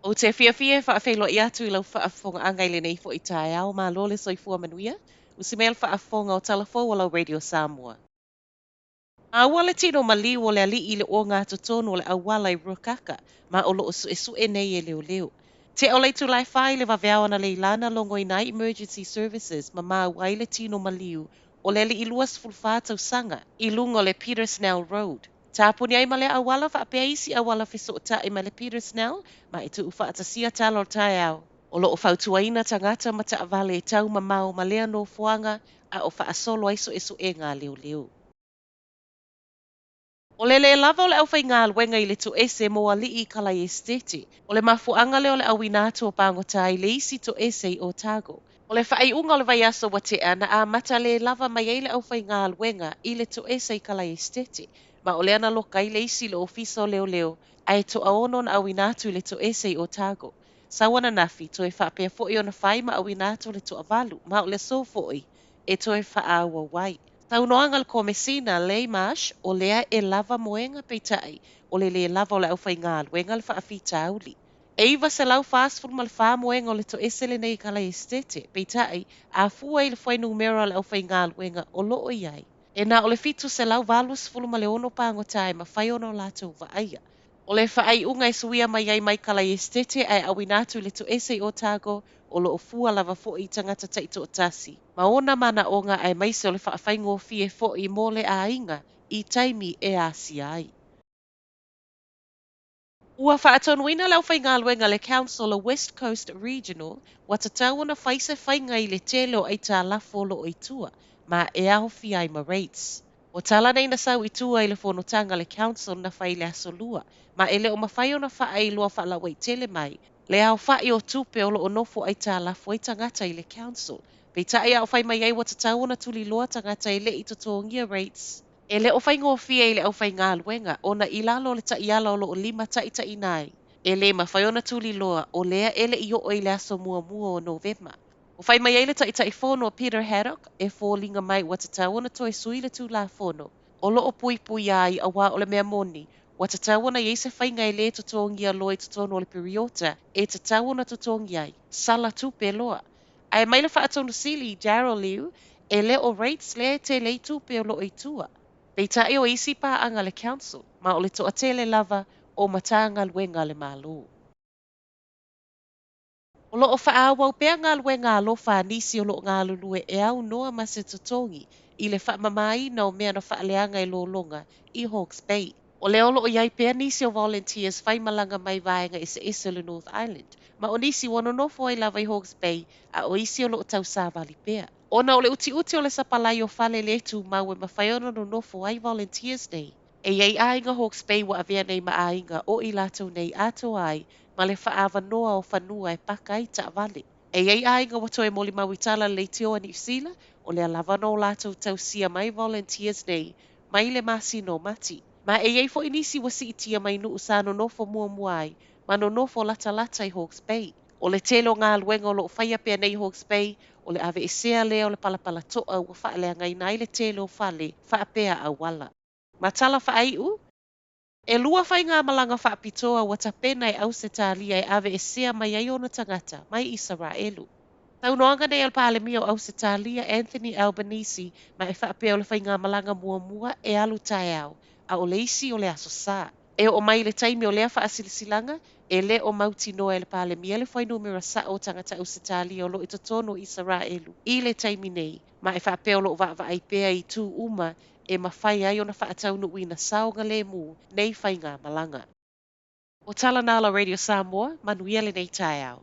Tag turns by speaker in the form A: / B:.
A: Ou te fiafia e faafeiloai atu i lau faafofogaaga i lenei foi taeao. Malo le soifua manuia. Usi mai le faafofoga o tala fou a lau Radio Samoa. Maua le tino maliu o le alii i le ogatotonu o le auala i Ruakaka ma o loo suesue nei e leoleo. Tea o le itula e 4 i le vaveao analeila na logoina ai Emergency Services ma maua ai le tino maliu o le alii 24 tausaga i luga o le Peter Snell Road. Tapuni ai ma lea auala faapea isi auala fesootai ma le Peter Snell ma e tuufaatasia tala o le taeao. O loo fautuaina tagata ma taavale e taumamao ma lea nofoaga a o faasolo ai suesuega a leoleo. O le lē lava o le aufaigaluega i le toese mo alii i Kalai Esetete. O le mafuaaga lea o le auina atu o pagota i le isi toese i Otago. O le faaiuga o le vaiaso ua tea na amata lē lava mai ai le aufaigaluega i le toese i Kalai Esetete, ma o lea na loka ai le isi i le ofisa o leoleo, ae toaono na auina atu i le toese i Otago. Sau ananafi, toe faapea foi ona fai ma auina atu le toavalu, ma o le aso foi e toe faaauau ai. Saunoaga a le Komesina Leigh Marsh, o lea e lava moega peitai, o le lē lava o le aufaigaluega le faafitauli. E 944 moega o le toese lenei i Kalai Esetete, peitai, a fua i le fuainumera o le aufaigaluega o loo i ai, e na o le 786 pagota e mafai ona o latou vaaia. O le faaiuga e suia mai ai mai Kalai Esetete ae auina atu i le toese i Otago, o loo fua lava foi i tagata taitoatasi ma ona manaoga aemaise o le faafaigofie foi mo le aiga i taimi e asia ai. Ua faatonuina le aufaigaluega a le Council o West Coast Regional ua tatau ona fai se faiga i le tele o aitalafu o loo i tua ma e aofia ai ma rates. O tala nei na sau i tua i le fonotaga a le Council na fai i le aso Lua, ma e le o mafai ona faailoa faalauaitele mai le aofai o tupe o loo nofo aitalafu ai tagata i le Council. Peitai a o fai mai ai ua tatau ona tuliloa tagata e le i totogia rates. E le o faigofie i le aufaigaluega ona i lalo o le taiala o loo limataitaiina ai, e lē mafai ona tuliloa o lea e le i oo i le aso muamua o Novema. Ua fai mai ai le Taitaifono Peter Haddock e foliga mai ua tatau ona toe sui le Tulafono o loo puipuia ai auā o le mea moni ua tatau ona i ai se faiga e lē totogia loa i totonu o le piriota e tatau ona totogi ai, sala tupe loa. Ae mai le Faatonu Sili Daryl Liew, e le o rates lea e tele ai tupe o loo i tua. Peitai o isi paaga a le Council, ma o le toatele lava o Matagaluega a le Malo. O loo faaauau pea galuega alofa a nisi o loo galulue e aunoa ma se totogi i le faamamaina o mea na faaleaga e lologa i Hawke's Bay. O lea o loo i ai pea nisi o volunteers faimalaga mai vaega eseese o le North Island, ma o nisi ua nonofo ai lava i Hawke's Bay a o isi o loo tausavali pea. Ona o le utiuti o le sapalai o fale lē tumau e mafai ona nonofo ai volunteers nei, e i ai aiga Hawke's Bay ua avea nei ma aiga o i latou nei atoa ai ma le faaavanoa o fanua e paka ai taavale. E i ai aiga ua toe molimau i tala a le leitio a Niu Sila, o lea lava na o latou tausia mai volunteers nei mai le masina o Mati. Ma e i ai foi nisi ua siitia mai nuu sa nonofo muamua ai ma nonofo latalata i Hawke's Bay. O le tele o galuega o loo faia pea nei i Hawke's Bay, o le aveesea lea o le palapala toa ua faaleagaina ai le tele o fale faapea auala. Ma tala faaiu, e lua faigamalaga faapitoa ua tapena e Ausetalia e aveesea mai ai ona tagata mai Isaraelu. Saunoaga nei a le Palemia o Ausetalia Anthony Albanese ma e faapea o le faigamalaga muamua e alu taeao, a o le isi o le aso Sa. E oo mai i le taimi o lea faasilasilaga, e le o mautinoa e le Palemia le fuainumera sao o tagata Ausetalia o loo i totonu o Isaraelu i le taimi nei, ma e faapea o loo vaavaai pea i itu uma e mafai ai ona faataunuuina saogalemu nei faigamalaga. O tala na a la Radio Samoa, manuia lenei taeao.